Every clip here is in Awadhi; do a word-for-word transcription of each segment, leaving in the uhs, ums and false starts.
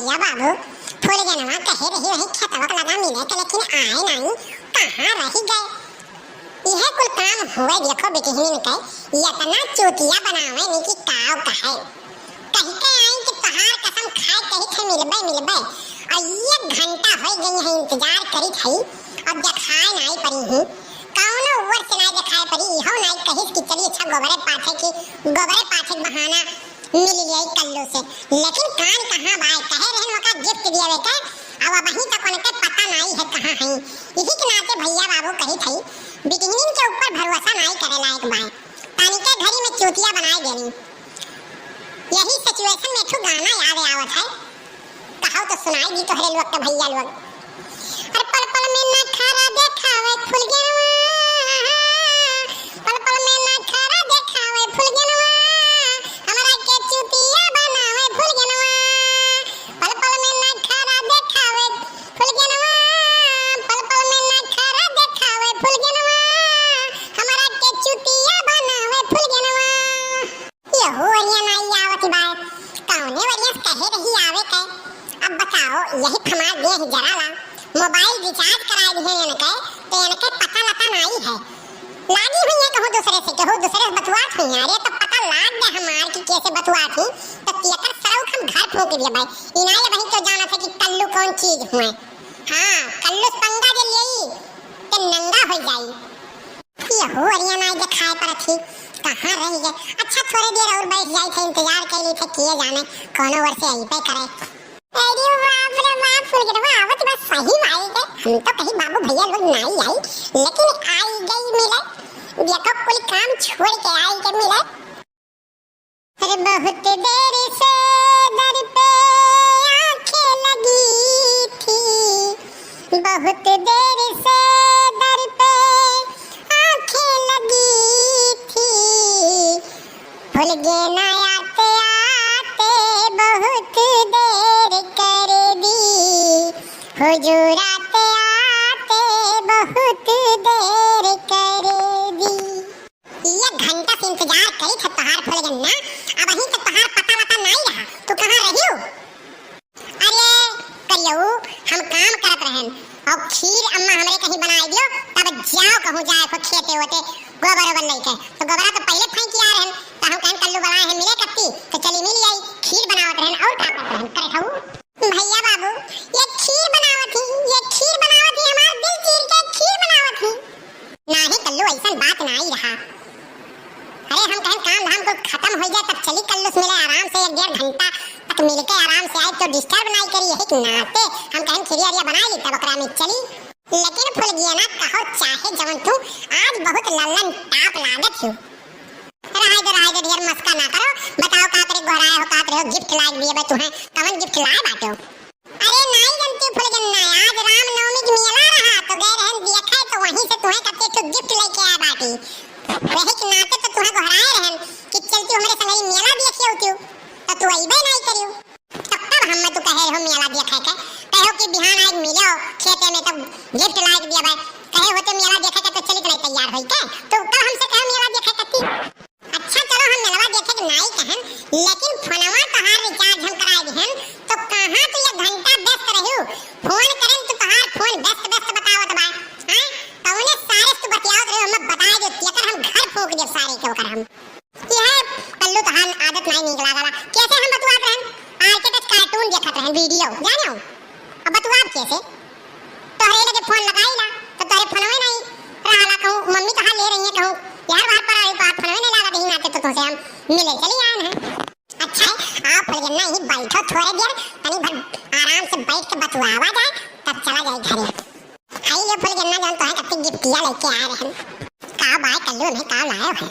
या बाबू, फुलगेनवा कहे रही वही खेतवा के लगा मिले के, लेकिन आए नाई, कहाँ रही गए? इहे कुल काम हुए, देखो बिटिहनिन के, इतना चूतिया बनावे नी कि काव कहे। कही के आई कि तोहार कसम खाए कही थे मिलबे, मिलबे। और एक घंटा हो गई है इंतजार करी थी, अब देखाए नाई परी ही। कौनो ओर से नाई देखाए परी, इहो नाई कहिस कि चली अच्छा गोबरे पाथे की, गोबरे पाथे के बहाना मिल लिया कल्लू से। लेकिन कान कहाँ बाय, कहे रहन ओका गिफ्ट दियावे के, अब अबहीं तक उनके पता नाई है कहाँ हैं। इही के नाते भैया बाबू कही थई, बिटिहनिन के ऊपर भरोसा नाई करे लायक बाय। तानी के घड़ी में चूतिया बनाए देनी। यही सिचुएशन में एक ठो गाना याद आवत है, कहो तो सुनाई दी तोहरे लोग के भैया लोग। अरे पल पल में नखरा देखावे फुलगेनवा, पल पल में नखरा देखावे फुलगेनवा, हमरा के चूतिया बनावे फुलगेनवा। पल पल में नखरा देखावे फुलगेनवा, पल पल में नखरा देखावे फुलगेनवा, हमरा के चूतिया बनावे फुलगेनवा। यहू ओरिया नाई आवत बाय। कौने ओरिया से कहे रही आवे के? अब बताओ, यही फमार देह जराला। मोबाइल रिचार्ज कराए दिहे इनके, तो इनके पता लता नाई है। लागी हुई है कहूँ दूसरे से, कहूँ दूसरे से बतुआत हुई है। अरे तो पता लाग गया हमार कि कैसे बतुआत ही, तो तियकर सरौख हम घर फूंक दिया बाय। इनाई अबहीं तो जानत है कि कल्लू कौन चीज हुए। हाँ, कल्लू से पंगा जे लेई, तो नंगा हो जाई। यहू ओरिया नाई देखाए परत ही, कहाँ रह गए? अच्छा, थोड़े देर और बैठ जाई थे, इंतजार कर ली थे, किए जाने कौनो ओर से अइबे करे। अरे बाप रे बाप, फुलगेनवा आवत बा सही में आई के। हम तो कही बाबू भैया लोग नाई आई, लेकिन आई गई मिले। देखो कुल काम छोड़ के आई के मिले। अरे बहुत देर से दर पे आंखें लगी थी, बहुत देर से दर पे आंखें लगी थी, फुलगेना आते आते बहुत देर कर दी, हुजूर आते आते बहुत देर कर दी। एक घंटा से इंतजार करी थे तोहार फुलगेना, अबहीं तक तोहार पता वता नाई रहा, तू कहाँ रहियो? अरे करियऊ, हम काम करत रहन और खीर अम्मा हमरे कहीं बनाए दियो, तब जाओ कहूँ जाए को खेते होते गोबर ओबर लेके, तो गोबरा तो पहले फेंक आ रहन, तो हम कहन कल्लू बुलाए हैं मिले कत्ती, तो चली मिल आई, खीर बनावत रहन और का करत रहन, करे खाऊ। भैया बाबू, ये खीर बनावत ही, ये खीर बनावत ही, हमार दिल चीर के खीर बनावत ही। नाही कल्लू, ऐसन बात नाही रहा। अरे हम कहन काम धाम कुल खत्म हो जाए तब चली कल्लू से मिले आराम से, एक डेढ़ घंटा तक मिल के आराम से आई तो डिस्टर्ब नाही करी, यही के नाते हम कहन खिरिया अरिया बनाई ली तब ओकरा में चली। लेकिन फुलगेना कहो चाहे जवन तू, आज बहुत लल्लन टाप लागत हो। रहाय दे, रहाय दे, ढेर मस्का ना करो। बताओ का करे गोहराए हो, का करे हो, गिफ्ट लायक दिए बा तुहें, कवन गिफ्ट लाए बाटो? अरे नाई जनती फुलगेना, आज रामनवमी के मेला रहा तो गए रहन देखे तो वहीं से तुहें कत्ते ठो गिफ्ट लेके आए बाटी। वही के नाते तो तुहें गोहराए रहन कि चलती हमरे संग ई मेला देखियो तू, तो तू अइबे नाई करियो। तो कब हम तू कहे रहो मेला देखे के, कहो कि बिहान आए मिलो खेते में तो गिफ्ट लायक दिया भाई, कहे होते मेला देखे के तो चलित नहीं तैयार होई के, तो कब हमसे कहे मेला देखे कत्ती? अच्छा चलो हम मेलवा देखे के नाई कहन, लेकिन फोनवा तोहार रिचार्ज हम कराए दिहन, तो कहाँ तू एक घंटा व्यस्त रहियो? फोन करन तो तोहार फोन व्यस्त व्यस्त बतावत बा। हैं? कौने सारे से तू बतियावत रहियो, हमें बताए दे, तेकर हम घर फूंक दे सारे के ओकर हम। यह कल्लू तोहार आदत नाई नीक लागला। कैसे हम बतुआत रहन? आरकेटेस कार्टून देखत रहन, वीडियो, जाने हो? अब बतुआब कैसे? तोहरे लगे फोन लगाई ला, तो तोहरे फोनवे नहीं रहला, कहूँ मम्मी कहाँ ले रही है, कहूँ यार बाहर पर आई, बात फोनवे नहीं लगा दही नाते तो तुमसे हम मिले चली आए हैं। अच्छा है, आओ फुलगेना यहीं बैठो थोड़े देर, तनी भर आराम से बैठ के बतुआवा जाए, तब चला जाए घरे। आई ले फुलगेना जान तो है कत्ती गिफ्टिया लेके आए रहन। का बाय कल्लू में का लायो है?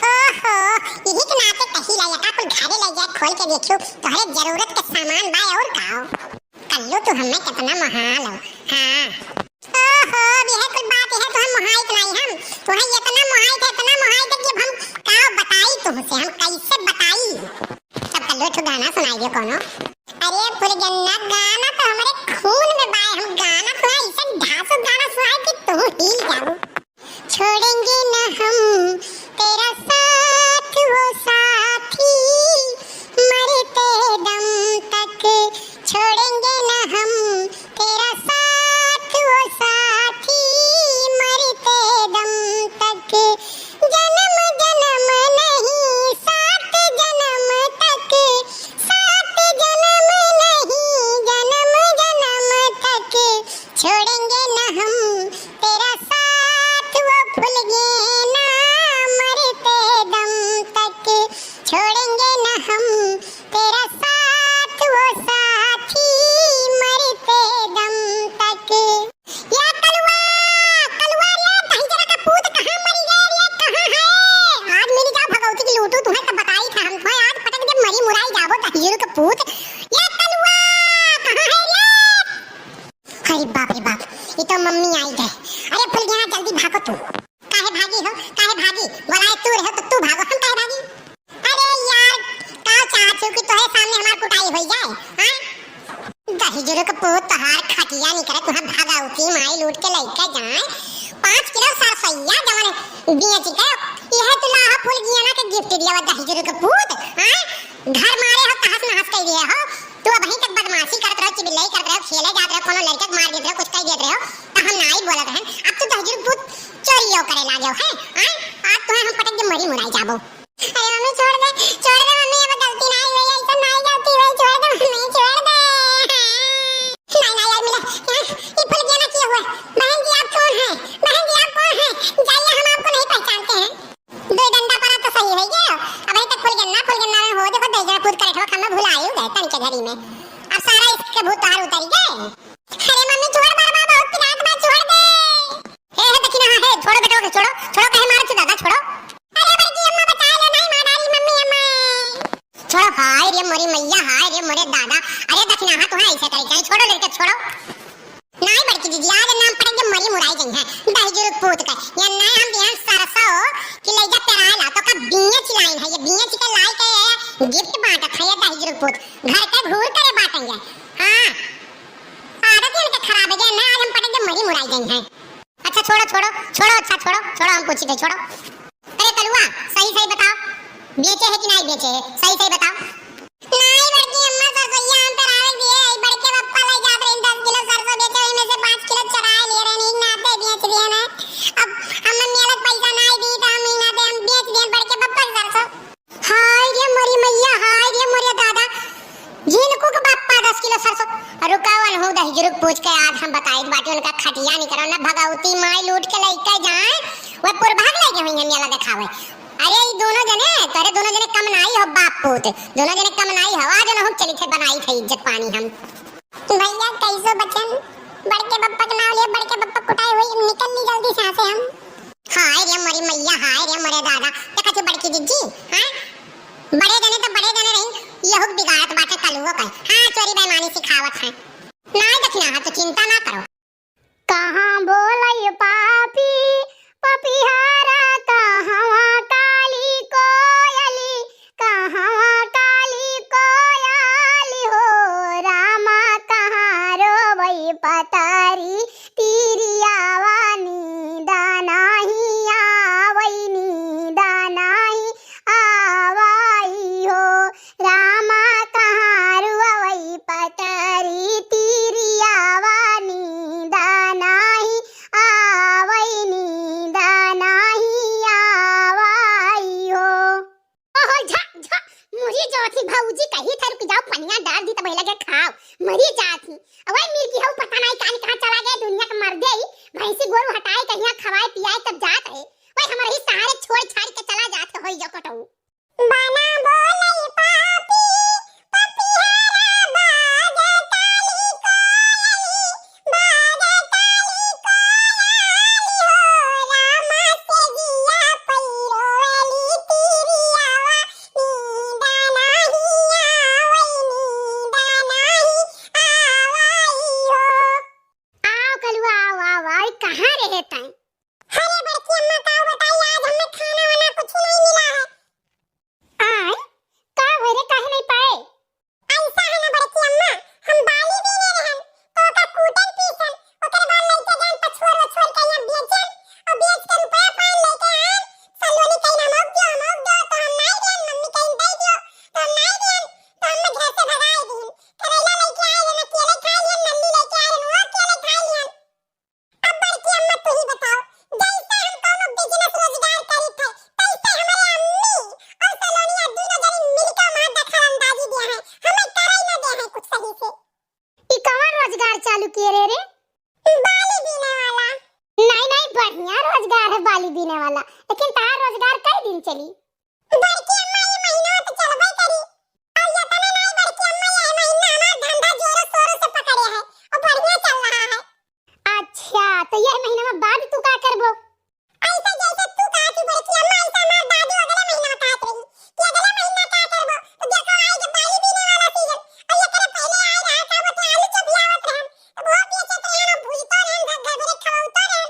ओहो, यही के नाते कही ला यका कुल घरे ले जाए खोल के देखियो, तोहरे जरूरत के सामान बाय और का? कल्लू, तू हमें कितना मोहाल हो। हाँ। ओहो, अब यह कुल बात है, तुहें मोहाइत नहीं हम। तुहें इतना मोहाइत है, इतना मोहाइत है कि अब हम का बताई तुमसे, हम कैसे बताई? तब कल्लू, एक ठो गाना सुनाई दियो कोनो। अरे फुलगेना, गाना तो हमारे खून में बाय, हम गाना सुनाई, ऐसा धांसू गाना सुनाई कि तू हिल जाऊ। छोड़ेंगे न हम तेरा साथ वो साथी, मरते दम तक दहिजुरुक पूत तोहार खटिया निकरे, तुहा भगौती माई लूट के लइके जाए। पाँच किलो सरसैया जवन बेच के, यह तू लाहा फूल गियाना के gift दिया, दहिजुरुक पूत, हाँ? घर मारे हो, तहस नहस कइ दिए हो। तू अबहीं तक बदमाशी करत रहो, चिबिल्लई करत रहो, खेले जात रहो, कोनो लड़के के मार देत रहो, कुछ कइ देत रहो, त हम नाई बोलत रहन। अब तू दहिजुरुक पूत चोरियो करे लागे हो, हैं? हाँ? आज तुहे हम पटक के मरी मुराई जाबो। अरे मम्मी, छोड़ दे, छोड़ दे मम्मी, अब गलती नाई हुई, ऐसा नाई गलती हुई, छोड़ दे मम्मी, छोड़ दे। नाई, नाई यार, मिला, हाँ, ये फूल गियाना किया हुआ है। बहन जी, आप कौन हैं? बहन जी, आप कौन हैं? जाइए, हम आपको नहीं पहचानते हैं। दो डंडा पड़ा तो सही है ये। अबहीं तक फूल गियाना, फूल गियाना में हो, देखो, दहिजुरुक पूत करे ठोक, हम भुलाए गए तन के घड़ी में। अब सारा इश्क के भूत तोहार उतरी गए। अरे मम्मी, छोड़, बार बार बहुत पिरात बा, छोड़ दे। ए, हे दखिनहा, हे, छोड़ो बेटवा के, छोड़ो, छोड़ो, कहे मारो तू दादा, छोड़ो। अरे बड़की अम्मा बचा ले, नाई मार डारी मम्मी अम्मा। छोड़ो, हाय रे मोरी मैया, हाय रे मोरे दादा। अरे दखिनहा, तुहे ऐसे करे, करे, छोड़ो लड़के, छोड़ो। नाई बड़की दीदी, आज नाम पटक के मरी मुराई गई है, दहिजुरुक पूत का। ये नाई हम दिहन सरसो कि ले जा पेराए ला, तो का बेच लाइन है, ये बेच के लाई के gift बांटत है, ये दहिजुरुक पूत। घर के घूर करे बाटेंगे। हाँ, आदत इनके खराब है, ये नाई आज हम पटक के मरी मुराई गई है। अच्छा, छोड़ो, छोड़ो, छोड़ो, अच्छा, छोड़ो, छोड़ो, हम पूछी थे, छोड़ो। अरे कलुआ, सही, सही बताओ, बेचे है कि नाई बेचे है? सही, सही बताओ। नाई बड़की अम्मा, सरसोइया हम पेरावे दिए, ई बड़के पप्पा ले जात रहे दस किलो सरसों बेचे, ओही में से पाँच किलो चुराए लिए रहे, ई नाते बेच दिए ना। अब हम मम्मी अलग पैसा नाई दी, तो हम ई नाते हम बेच दिए बड़के पप्पा के सरसों। हाय रे मोरी मैया, हाय रे मोरे दादा, जिनको के बापा दस किलो सरसों। रुका, वनहू दहिजुरुक पूत के आज हम बताइत बाटी, उनका खटिया निकरो ना, भगौती माई लूट के लइके जाए, वह पुरभाग लइके हुई हम याला देखावे। अरे ई दोनों जने, तोरे दोनों जने कम नाई हो बाप पूत, दोनों जने कम नाई हो, आज उनहू चली थे बनाई थे इज्जत पानी हम। भैया कैसो बचन, बड़के बप्पा के नाम लिए, बड़के बप्पा कुटाए हुई, निकल ली जल्दी से यहाँ से हम। हाय रे मोरी मैया, हाय रे मोरे दादा, देखा छे बड़की जिज्जी, हाँ? बड़े जने तो बड़े जने रही, यहू बिगाड़त बाटे कलुओ का। हाँ, चोरी बेईमानी सिखावत है। ना दखिनहा, तो चिंता ना करो। कहाँ बोलइ पापी पपिहरा, कहवा काली कोयली, कहवा काली कोयली हो रामा, कहाँ रोवइ पतरी तिरियावा, नींद नाहीं आवइ, नींद नाहीं आवइ हो रामा, कहाँ रोवइ पतरी तिरियावा, नींद नाहीं आवइ, नींद नाहीं आवइ हो। ओहो, झा, झा, मरी जात ही भौजी, कही था रुक जाओ, पनिया डार दी तब लगे खाओ, मरी जात ही। अबे मिर्गी हो, पता नाहीं कान कहाँ चला गए, दुनिया के मर्दे ही, भैंसी गोरू हटाए, कहिया खवाए पियाए तब जात है, वही हमारे ही सहारे छोड़ छाड़ के चला जात है, होई जो कटऊ। बना बोलई पापी, पपिहरा बाजताली कोयली, बाजताली कोयली हो रामा, से जिया पैरोली तिरियावा, नींद नाही आवै, नींद नाही आवै हो। आओ कलुआ, आओ, आओ, आओ, कहाँ रहे तैं? अरे बड़की अम्मा, का बताई, आज हमें खाना वाना कुछ नहीं मिला है। आय, का होय रे, काहे नहीं पाए? ऐसा है ना बड़की अम्मा, हम बाली बीने रहन, तो ओकर कूटन पीसन, ओकर बाद लइके जान पछोर वछोर के यहाँ बेचन, और बेच के रुपया पान लइके आन, सलोनी कहीं हम औक दियो, हम औक दियो, तो हम नाई दियन, मम्मी कहीं दे दियो, तो हम नाई दियन, तो हम घर से भगाए दीन। करेला लइके आए रहन, अकेले खा लियन, नन्नी लइके आए रहन, वो अकेले खा लियन। अब बड़की अम्मा तू ही बताओ, जैसे हम कौनो business रोजगार करी थे, तैसे हमारे अम्मी और सलोनिया दोनों जनी मिलके हमार दखल अंदाजी दिया है, हमें करे न दे है कुछ सही से। ई कौन रोजगार चालू किए रे रे? बाली बीने वाला। नहीं, नहीं, बढ़िया रोजगार है बाली बीने वाला, लेकिन तार रोजगार कई दिन चली? बड़की अम्मा, ये महीना तो चलबे करी। और ये तना नहीं बड़की अम्मा, ये महीना हमार धंधा जोरों शोरों से पकड़े है और बढ़िया चल रहा है। अच्छा, तो ये महीना में बाद तू का करबो? ऐसा जैसे तू कहा थी बड़की अम्मा, ऐसा हमार दादी अगले महीना में कहत रही कि अगले महीना का करबो, तो देखो आई जब बाली बीने वाला season, और ये करे पहले आए रहा था, वो तो आलू चबियावत रहन, तो वो बेचत रहन, भूजतो रहन, घर, घर में खवाउतो रहन।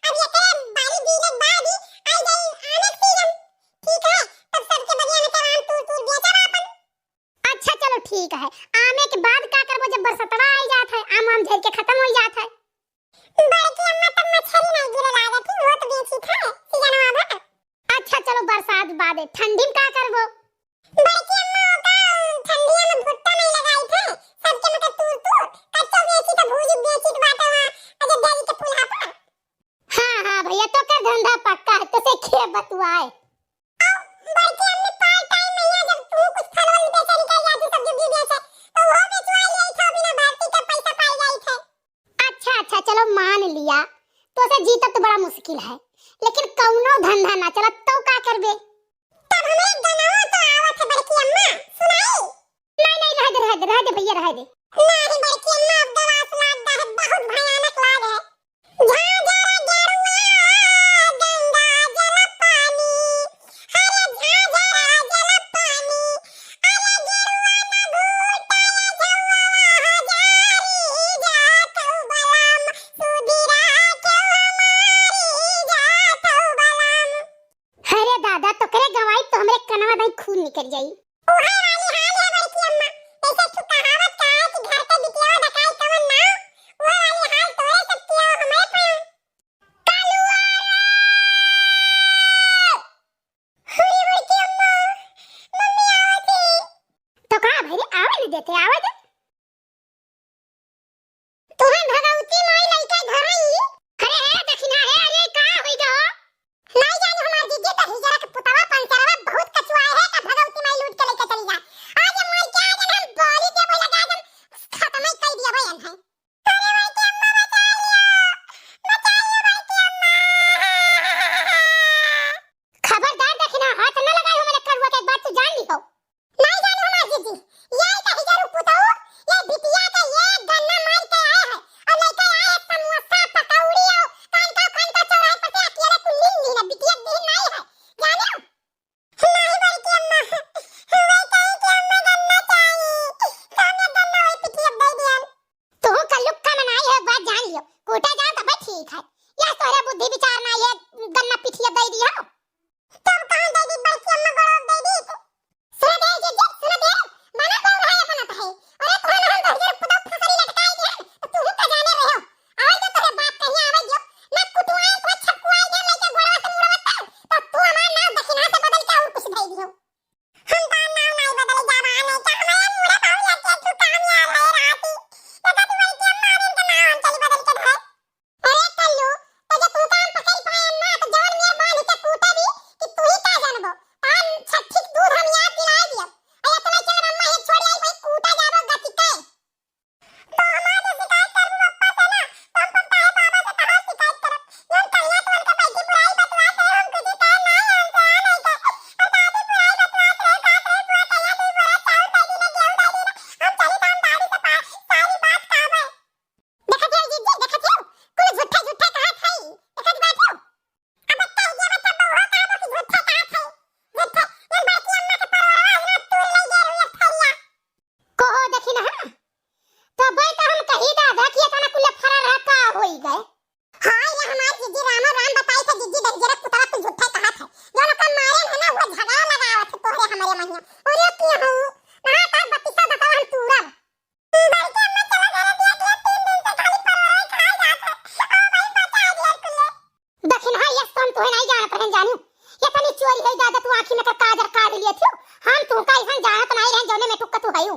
अब ये करे बाली बीने के बाद ही आई जाई आने season। ठीक पाए। बड़की अम्मा, पार्ट टाइम में यहाँ जब तू कुछ फल वल बेचे निकल जाती, सब्जी उब्जी बेचे, तो वो बेचवा लिया था, बिना भर्ती के पैसा पाई जाई थे। अच्छा, अच्छा, चलो मान लिया, तोसे जीतत तो बड़ा मुश्किल है, लेकिन कौनो धंधा ना चलत तो का करबे? तब हमें गनवा तो आवत है बड़की अम्मा, सुनाई? नहीं, नहीं, रह दे, रह दे, रह दे भैया, रह दे। नहीं बड़की अम्मा, अब गवास लाग है, बहुत भयानक लाग है। झाझर गेरुआ गंगा जल पानी, हरे झाझर जल पानी, अरे गेरुआ न घूटे झौआ हजारी जात बलम, सुधिरा के हमारी जात बलम। अरे दादा, तोकरे गवाई तो हमरे कनवा दाई खून निकल जाई। उहे वाली हाल है बड़की अम्मा, जैसे तू कहावत का है कि घर के बिटिया डकाई कवन नाव, उहे वाली हाल तोरे सब किया हमरे पे। कलुआ रे! हुई बड़की अम्मा, मम्मी आवत ही। तो का भाई रे, आवे नहीं देते, आवे दे। तुहन भगवती माई लइके घर आई। अरे हे दखिना हे, अरे का होई गो? नाई जानू हमार जीजी, त हिजरा के पुतवा पंचरवा बहुत कचुआए है, का भगवती माई लूट के लइके चली जा। आज माई के आज हम बोली देबो लगा, आज हम खत्म ही कर दिया भाई है। अरे माई के अम्मा बचा लियो, बचा लियो माई के अम्मा। खबरदार दखिना, हाथ न लगाई हो मेरे करुआ के, एक बात तू जान ली हो। नाई जानू हमार जीजी, ये कही जरू पुतऊ, ये बिटिया के ये गन्ना मार के आए हैं और लेके आए हैं समोसा, पकौड़ी और कान का, कान का चौराहे पर से अकेले कुल लीन लीन, बिटिया दीन नाई है, जाने? नहीं बड़की अम्मा, वे कही कि अम्मा गन्ना चाहिए, तो हमने गन्ना वही पिटिया दे दिया। तू कल्लू का मनाई है, एक बात जान लियो, कूटा जाओ तब ठीक है, यह तोहरे बुद्धि विचार ना, ये गन्ना पिटिया दे दिया। तब कहाँ दे दी बड़की अम्मा, गोड़वा दे दी। सुन दे जीजी, सुन दे, मना कर रहा है, मना तो है। अरे कौन हम तो ये पुतौ फसरी लटकाई दिया, तो तू ही का जाने रहे हो। आवे जो तोरे बाप कहीं आवे जो, ना कुटुआई को छकुआई दे लेके गोड़वा से मुड़वा तक, तो तू हमार नाम दखिना से बदल के और कुछ दे दियो। हम तो नाम नहीं बदले जावा, नहीं क्या हमारे मुड़े बाबू या के तू काम यार है राती। तो कभी बड़की अम्मा आवे तो नाम चली बदल के धरे। अरे कल्लू, तो जे तुमका हम पकड़ पाए ना, तो जवन मेर बांध के कूटे भी कि तू ही का जानबो। तान छठी के दूध हम याद दिलाए दियो। अरे इतना चल अम्मा ही छोड़ आई भाई, कूटा जाबो गति के। तो हमार जे शिकायत करबू पप्पा से ना, तो हम पप्पा है बाबा से कहाँ शिकायत करब? जौन कहिया तो उनके बैठी बुराई बतलात रहे, हम तुझे कहे ना, हम से आ नहीं कर। और दादी बुराई बतलात रहे, बात रहे, बुआ कहिया तू बुरा चाउर दे दी ना, गेहूं दे दी ना, हम चली तो हम दादी से पा-, सारी बात कहबे। देखत हऊ जीजी, देखत हऊ, कुल झूठे झूठे कहत हई, देखत बाटू। अब कह दिया बच्चा बहुआ का बस झूठे कहत हई, झूठे, ये बड़की अम्मा के परवरवा आज ना तू ले गए हुए फरिया। कहो देखी ना, हाँ? तो भाई तो हम कही दादा कि इतना कुल फरा रहा का होई गए। हाँ, ये हमार जीजी रामो राम बताई थे, जीजी दहिजरा पुतवा कुल झूठे कहत है। जो लोग मारे है ना, वो झगड़ा लगावत है तोहरे हमारे महिया। अरे क्यों हूँ? ना का बत्तीसा बतावा हम तूरब। बड़की अम्मा चलो घरे दिया दिया, तीन दिन से खाली परवल खाए जात है। ओ भाई बचा दिया कुल्ले। दखिन है, ये तो हम तोहे नहीं जानत रहन जानू। ये तनी चोरी है दादा, तू आँखी में का काजर काढ़ लिए थियो। हम तुमका ऐसन जानत नहीं रहन जौने में टुक्का तू हयू।